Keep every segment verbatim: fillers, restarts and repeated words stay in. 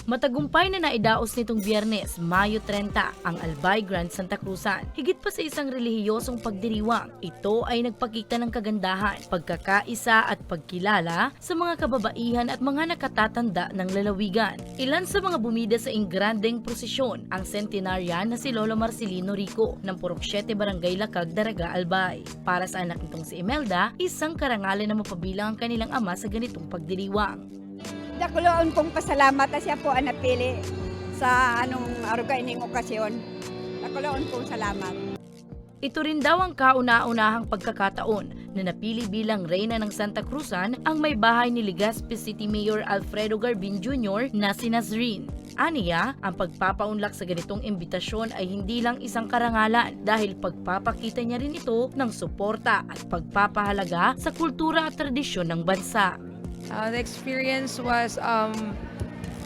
Matagumpay na naidaos nitong Biyernes, Mayo treinta, ang Albay Grand Santa Cruzan. Higit pa sa isang relihiyosong pagdiriwang, ito ay nagpakita ng kagandahan, pagkakaisa at pagkilala sa mga kababaihan at mga nakatatanda ng lalawigan. Ilan sa mga bumida sa ingrandeng prosesyon ang sentenaryan na si Lolo Marcelino Rico ng Purok Siete Barangay Lakag, Daraga, Albay. Para sa anak nitong si Imelda, isang karangalan na mapabilang ang kanilang ama sa ganitong pagdiriwang. Dakulaon kong pasalamat na siya po ang napili sa anong aruga ining okasyon. Dakulaon kong salamat. Ito rin daw ang kauna-unahang pagkakataon na napili bilang reyna ng Santa Cruzan ang may bahay ni Legazpi City Mayor Alfredo Garbin Junior na si Nazrin. Aniya, ang pagpapaunlak sa ganitong imbitasyon ay hindi lang isang karangalan dahil pagpapakita niya rin ito ng suporta at pagpapahalaga sa kultura at tradisyon ng bansa. Uh, the experience was, um,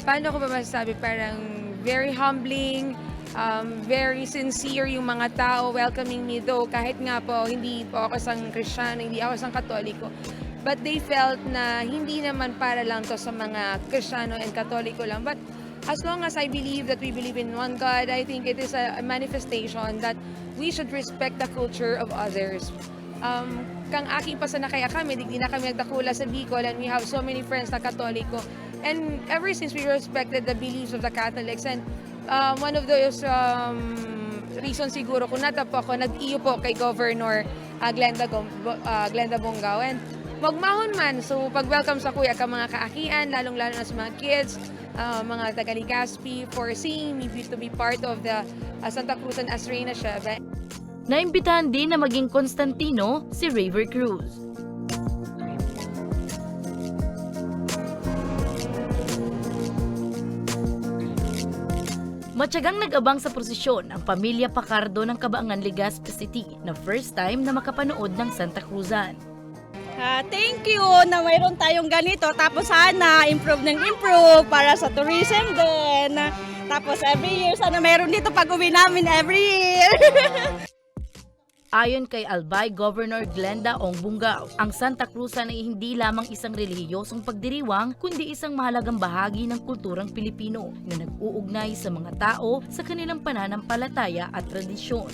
paano ko ba masasabi, parang very humbling, um, very sincere yung mga tao welcoming me, though kahit nga po hindi po ako isang Kristiyano, hindi ako isang Katoliko, but they felt na hindi naman para lang to sa mga Kristiyano and Katoliko lang, but as long as I believe that we believe in one God, I think it is a, a manifestation that we should respect the culture of others. Um, kang aki pa sana kaya kami, digdi na kami nagdakula sa Bicol, and we have so many friends na Katoliko. And ever since, we respected the beliefs of the Catholics, and um, one of those um, reasons siguro kung natapo ako, nag-iyo po kay Governor uh, Glenda, Gom- uh, Glenda Bongao. And magmahon man, so pag-welcome sa kuya ka mga kaakian, lalong-lalo na sa mga kids, uh, mga taga Legazpi, for seeing me be, to be part of the uh, Santa Cruzan as Reina Siya. Naimbitahan din na maging Constantino si Raver Cruz. Matyagang nag-abang sa prosesyon ang pamilya Pacardo ng Cabangan, Legazpi City na first time na makapanood ng Santa Cruzan. Ah, thank you na mayroon tayong ganito. Tapos sana improve ng improve para sa tourism din. Tapos every year sana mayroon dito pag uwi namin every year. Ayon kay Albay Governor Glenda Ong Bungao, ang Santa Cruzan ay hindi lamang isang relihiyosong pagdiriwang kundi isang mahalagang bahagi ng kulturang Pilipino na nag-uugnay sa mga tao sa kanilang pananampalataya at tradisyon.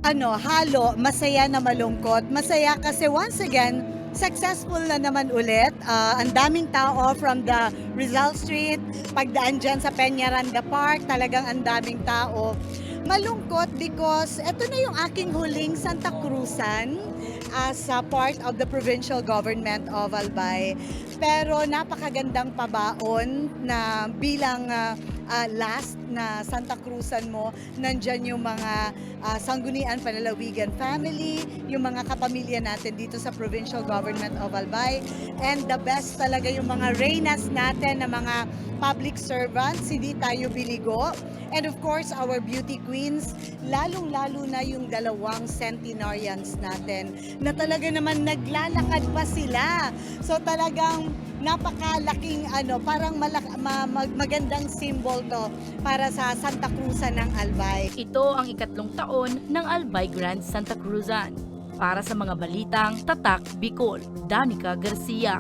Ano, halo, masaya na malungkot. Masaya kasi once again, successful na naman ulit. Ah, ang daming tao from the Rizal Street, pagdaan dyan sa Peñaranda Park, talagang ang daming tao. Malungkot because eto na yung aking huling Santa Cruzan as a part of the provincial government of Albay. Pero napakagandang pabaon na bilang ah, ah, last na Santa Cruzan mo, nandyan yung mga ah, Sanggunian Panlalawigan family, yung mga kapamilya natin dito sa provincial government of Albay. And the best talaga yung mga reynas natin na mga public servants, hindi tayo biligo. And of course, our beauty queens, lalong-lalo na yung dalawang centenarians natin na talaga naman naglalakad pa sila. So talagang napakalaking ano, parang malak- ma- mag- magandang symbol to para sa Santa Cruzan ng Albay. Ito ang ikatlong taon ng Albay Grand Santa Cruzan. Para sa mga balitang Tatak Bicol, Danica Garcia.